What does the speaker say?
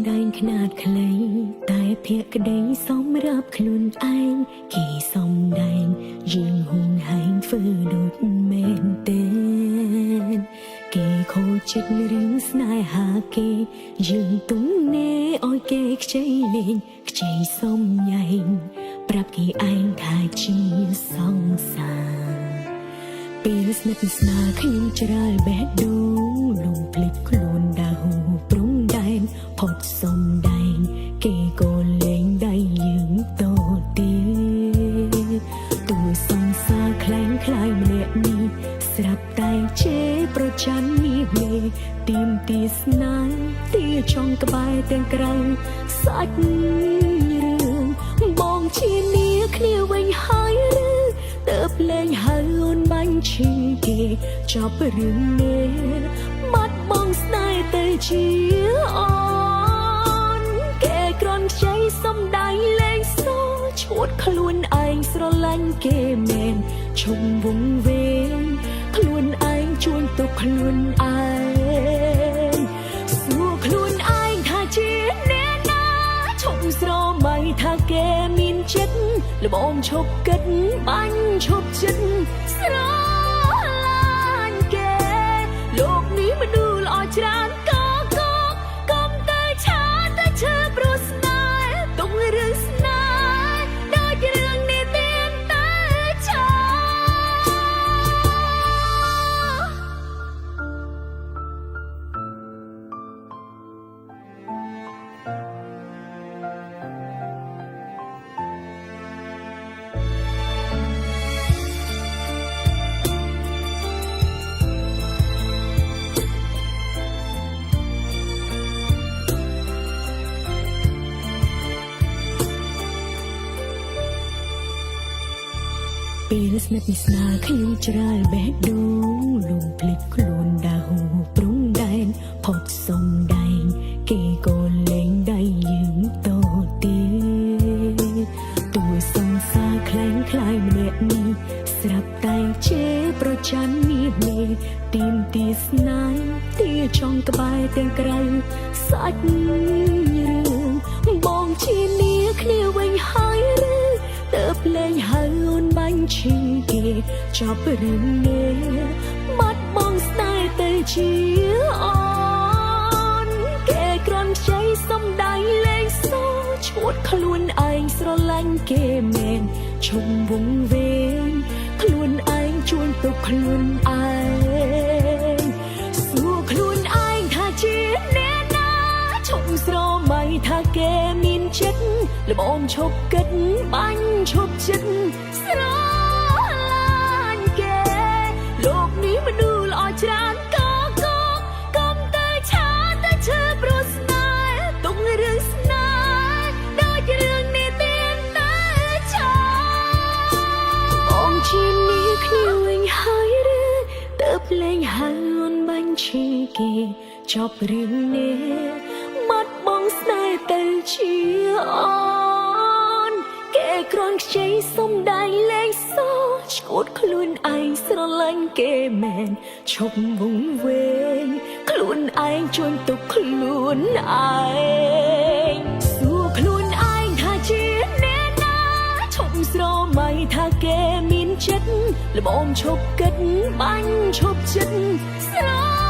ដែងខ្នាតខ្លីតែភក្តីសម្រាប់ខ្លួនឯងគេសំដែងយើងហួងហែងធ្វើដូចមែនទេគេខូចចិត្តរឿងស្នេហាគេយើងទំនេរឲ្យគេខ្ចីលេងខ្ចីសំញែងប្រាប់គេឯងថាជាសង្សារ ពេលស្និទ្ធស្នាលខ្ញុំច្រាលបេះដូងលងភ្លេចខ្លួនដើរហូរព្រំដែនផុតសំដែងគេក៏លែងដៃយើងតទៀតតួសង្សារខ្លែងខ្លាយម្នាក់នេះស្រាប់តែជេរប្រច័ននេះមេទៀមទីស្នេហ៍ទីចង់ក្បែរទាំងក្រៅសាច់រឿងបងជានាគ្នាវិញហើយឬ ទៅភ្លេងហើយអូនបាញ់ឈឺគេចប់រឿងនេះបាត់បងស្នេហ៍ទៅជាអូនគេក្រន់ខ្ចីសំដៃលេងសឈួតខ្លួនឯងស្រឡាញ់គេមែនឈុំវងវែងខ្លួនឯងជួញទុកខ្លួនឯងសួរខ្លួនឯងថាជាអ្នកណាឈប់ស្រមៃថាគេមានចិត្តលបងឈប់គិតបាញ់ឈប់ចិត្តស្រឡាញ់គេលោកនេះមនុស្សល្អច្រើនកកកុំទៅឆាទៅឈឺព្រោះស្នេហ៍ទុករឿងស្នេហ៍ដូចរឿងនេះទៀតទៅឆា ពេលស្និទ្ធស្នាលខ្ញុំច្រាលបេះដូងលងភ្លេចខ្លួនដើរហូរព្រំដែនផុតសំដែងគេក៏លែងដៃយើងតទៀតតួសង្សារខ្លែងខ្លាយម្នាក់នេះស្រាប់តែជេរប្រច័ននេះមេទៀមទីស្នេហ៍ទីចង់ក្បែរទាំងក្រៅសាច់រឿងបងជានាគ្នាវិញហើយឬ ទៅភ្លេងហើយអូនបាញ់ឈឺគេចប់រឿងនេះបាត់បងស្នេហ៍ទៅជាអូនគេក្រន់ខ្ចីសំដៃលេងសឈួតខ្លួនឯងស្រឡាញ់គេមែនឈុំវងវែងខ្លួនឯងជួញទុកខ្លួនឯងសួរខ្លួនឯងថាជាអ្នកណាឈប់ស្រមៃថាគេមានចិត្តលបងឈប់គិតបាញ់ឈប់ចិត្តស្រឡាញ់គេលោកនេះមនុស្សល្អច្រើនកកកុំទៅឆាទៅឈឺព្រោះស្នេហ៍ទុករឿងស្នេហ៍ដូចរឿងនេះទៀតទៅឆាបងជានេះគ្នាវិញហើយឬទៅភ្លេងហើយអូនបាញ់ឈឺគេចប់រឿងនេះបាត់បងស្នេហ៍ទៅជាអូនគេក្រន់ខ្ចីសំដែងលេងសឈួតខ្លួនឯងស្រឡាញ់គេមែនឈប់វងវែងខ្លួនឯងជួញទុកខ្លួនឯងសួរខ្លួនឯងថាជាអ្នកណាឈប់ស្រមៃថាគេមានចិត្តលបងឈប់គិតបាញ់ឈប់ចិត្តស្រ